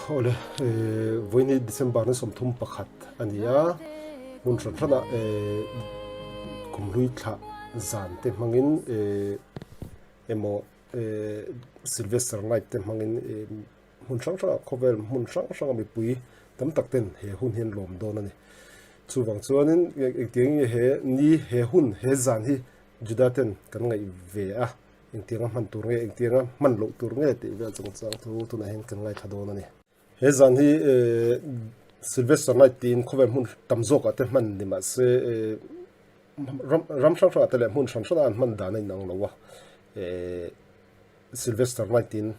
Awle, vawiin December ni 31 a ni a, hmun hran hranah kumhlui thlah zan te hmangin emaw Sylvester night te hmangin hmun hrang hrangah khawvel hmun hrang hranga mipui tam tak ten he hun hi an lawm dawn a ni. Chuvang chuanin engtiang nge he ni he hun he zan hi Juda ten kan ngaih ve a, engtianga hman tur nge engtianga hman loh tur nge tih vel chungchang thu tunah hian kan ngaithla dawn a ni. He zan hi Sylvester night tiin khawvel hmun tam zawkah te hman ni mahse ram ram hrang hrangah te leh hmun hran hranah an hman dan a inang lo a, Sylvester night tiin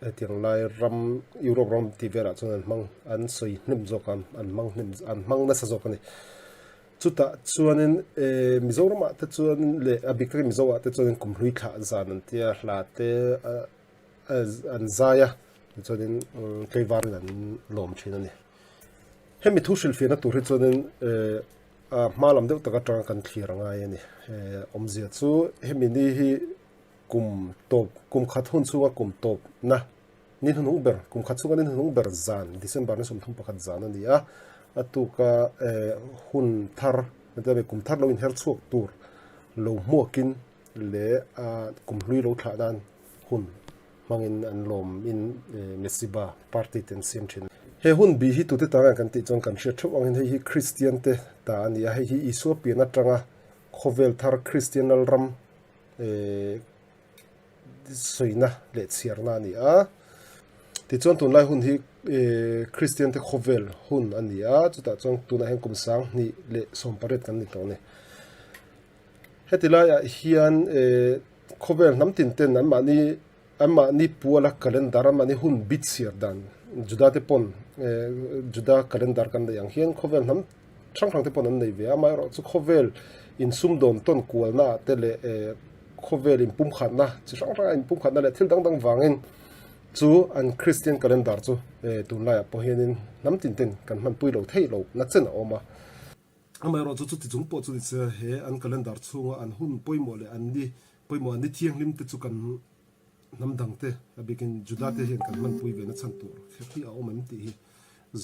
hetiang lai ram Europe ram tih velah chuan an hmang an sawi hnem zawk a an hmang hnem an hmang nasa zawk a ni. Chutah chuanin Mizoramah te chuan leh a bik takin Mizoah te chuanin kumhlui thlah zan an tia hla te an zai a tichuanin tlaivarin an lawm thin a ni. Hemi thu hrilhfiahna tur hi chuanin a hma lam deuh tak atanga kan thlir a ngai a ni. Awmzia chu hemi ni hi kum tawp kum khat hun chhunga kum tawpna ni hnuhnung ber kum khat chhunga ni hnuhnung ber zan December ni 31 zan a ni a, a tuka hun thar kum thar lo inher chhuak tur lo hmuakin leh a kum hlui lo thlah nan hun hmangin an lawm in Mesiba party te an siam thin. He hun bi hi tute ta nge kan tih chuan kan hriat theuh angin hei hi Kristian te ta a ni a, hei hi Isua pian atanga khawvel thar Kristian lalram sawina leh chhiarna a ni a. Tichuan tunlai hun hi Kristian te khawvel hun a ni a, chutah chuan tunah hian kum 2018 kan ni tawh a ni. Heti laiah hian khawvel hnam tin ten anmahni anmahni puala calendar anmahni hun bit chhiar dan Juda te pawn Juda calendar kan neih ang hian khawvel hnam hrang hrang te pawn an nei ve a, amaherawhchu khawvel insumdawn tawn kualna ah te leh khawvel inpumkhatna chi hrang hranga inpumkhatna leh thil dang dang vangin chu an Christian calendar chu tunlaiah pawh hianin hnam tin ten kan hmanpui lo theih loh na chen a awm a. Amaherawhchu chuti chung pawh chu ni se he an calendar chhunga an hun pawimawh leh an ni pawimawh an ni thianghlim te chu kan hnam dang te a bikin Juda te hian kan hmanpui ve na chhan tur kher hi a awm em tih hi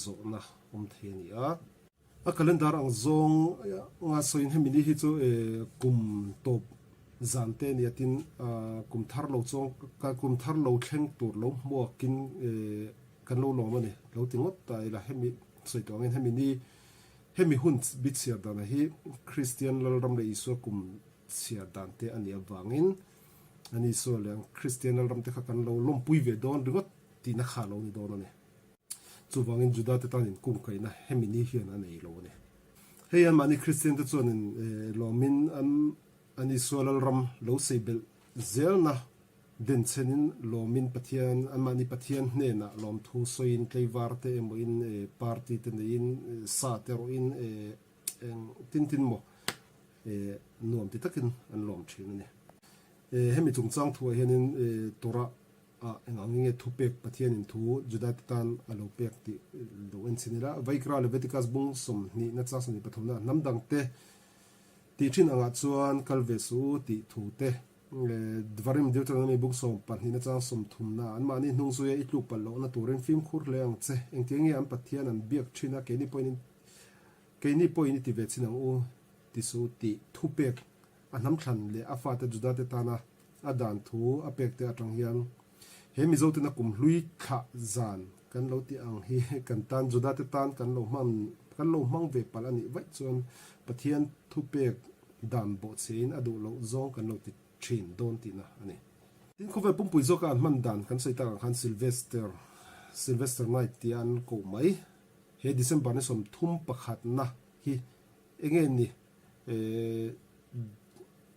zawhna awm thei a ni a. A calendar ang zawng nga sawiin hemi ni hi chu kum tawp zan te a ni a tin kum thar lo chuang kum thar lo thleng tur lo hmuakin kan lo lawm a ni lo ti ngawt ta ila hemi sawi tawh angin hemi ni Hemi hun bi chhiar dana hi Kristian Lalram leh Isua kum chhiar dan te a nih avangin an Isua leh an Kristian Lalram te kha kan lo lawmpui ve dawn ringawt tihna kha a lo ni dawn a ni. Chuvangin Juda te tan inkungkaihna hemi ni hian a nei lo a ni. Hei anmahni Kristian te chuan in lawmin an an Isua Lalram lo seibelh zelna Denchhenin lawmin Pathian, anmahni Pathian hnenah lawmthu sawiin tleivar te emawin party te neiin sa te rawhin eng tin tin maw nuam ti takin an lawm thin a ni. Hemi chungchang thuah hianin Torah ah eng ang nge thupek Pathianin thu Judate tan a lo pek tih lo en chhin ila, Vaikra Leviticus bung 20 na chang 23 na hnam dangte tih thin angah chuan kal ve suh u tih thu te Dvarim Deuteronomy buk 12 na chang 30 na anmahni hnung zuia i tluk palh lohna turin fimkhur hle ang che. Engtiang nge an Pathian an biak thin a, keini pawhin keini pawhin i ti ve chin ang u ti suh tih thupek a hnamthlan leh a fate Judate tana a dan thu a pekte atang hian he Mizotena kum hlui thlah zan kan lo tih ang hi kan tan Judate tan kan lo hman kan lo hmang ve palh a nih vaih chuan Pathian thupek Dan bawhchhein a duh loh zawng kan lo ti thin dawn tihna a ni. Tin, khawvel pumpui zawka an hman dan kan sawi tak ang khan Sylvester, Sylvester Night tia an koh mai. He December ni 31 na hi enge ni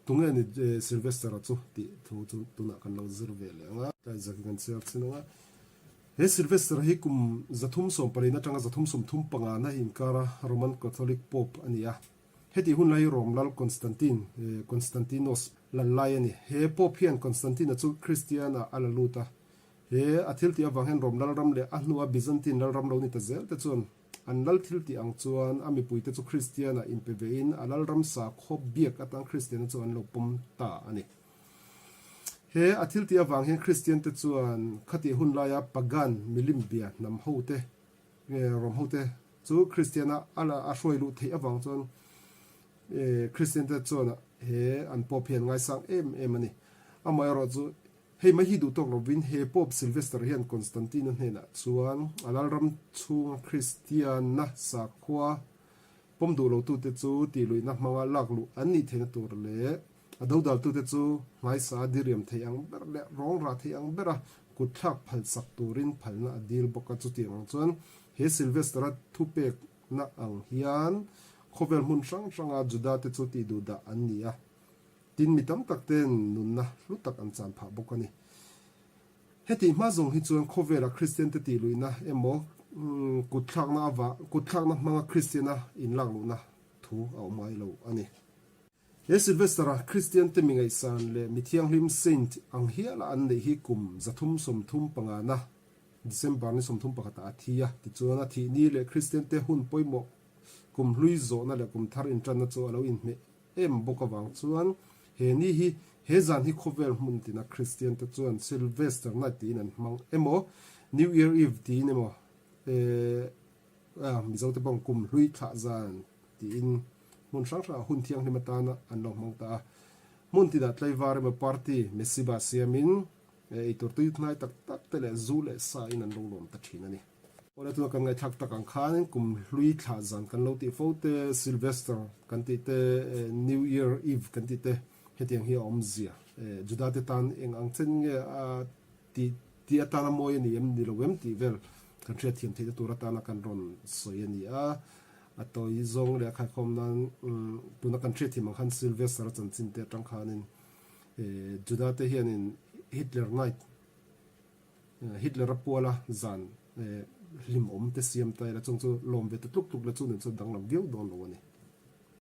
tunge ni Sylvester-a chu tih thu chu tunah kan lo zir ve leh ang a. Tlai zak hi kan chhiar chin ang a. He Sylvester hi kum 314 atanga 335 na inkara Roman Catholic Pope a ni a. Heti hun lai hi Rom lal Constantine, Constantinos, lal lai a ni. He Pope hian Constantine-a chu Kristian-ah a la lut a. He a thiltih avang hian Rom lalram leh a hnua Byzantine lalram lo ni ta zel te chuan an lal thiltih ang chuan a mipuite chu Kristian-ah inpe vein a lalram sakhaw biak atang Kristian-a chu an lo pawm ta a ni. He a thiltih avang hian Kristiante chuan khatih hun laia pagan milim bia hnam hote nge Rom hote chu Kristiana a la a hruai luh theih avang chuan Kristiante chuan he an Pope hi an ngaisang em em a ni. Amaherawhchu hei mai hi duh tawk lovin he Pope Sylvester hian Constantine-a hnenah chuan a lalram chhunga Kristianna sakhua pawm duh lotute chu tihluihna hmanga lak luh an nih theihna tur leh A dodaltute chu hmaisa a diriam thei ang ber leh rawng rah thei ang bera kutthlak phalsak turin phalna a dil bawk a. Chutiang ang chuan he Sylvester-a thupekna ang hian khawvel hmun hrang hranga Juda-te chu tihduhdah an ni a, tin mi tam tak ten nunna hlu tak an chan phah bawk a ni. Hetih hma zawng hi chuan khawvela Kristiante tihluihna emaw kutthlakna avang kutthlakna hmanga Kristiana inlakluhna thu a awm ngai lo a ni. He Sylvester-a Kristiante mi ngaihsan leh mi thianghlim saint ang hiala an neih hi kum 330 pangana December ni 31 ah a thi a. Tichuan a thih ni leh Kristiante hun pawimawh kum hlui zawhna leh kum thar intanna chu a lo inhmeh em bawk avang chuan he ni hi he zan hi khawvel hmun tina Kristiante chuan Sylvester Night tiin an hmang emaw New Year Eve tiin emaw eh Mizote pawh kum hlui thlah zan tiin hmun hrang hrangah hun thianghlim atana an lo hmang ta a. Hmun tinah tlaivar emaw party mesiba siamin eitur tui hnai tak tak te leh zu leh sa in an lo lawm ta thin a ni. Awle tuna kan ngaihthlak tak ang khan kum hlui thlah zan kan lo tih fo te, Sylvester kan tih te, New Year Eve kan tih te hetiang hi a awmzia. Juda te tan eng ang chen nge a tih tih atana mawi a ni em ni lo em tih vel kan hriatthiam theihna tur atana kan rawn sawi a ni a. A tawi zawng leh a khaikhawm nan tuna kan hriatthiam ang khan Sylvester a chanchin te atang khanin Juda te hianin Hitler night Hitler a puala zan hlimawm te siam ta ila chung chu lawm ve ta tluk tluk la chu nen chuan danglam viau dawn lo a ni.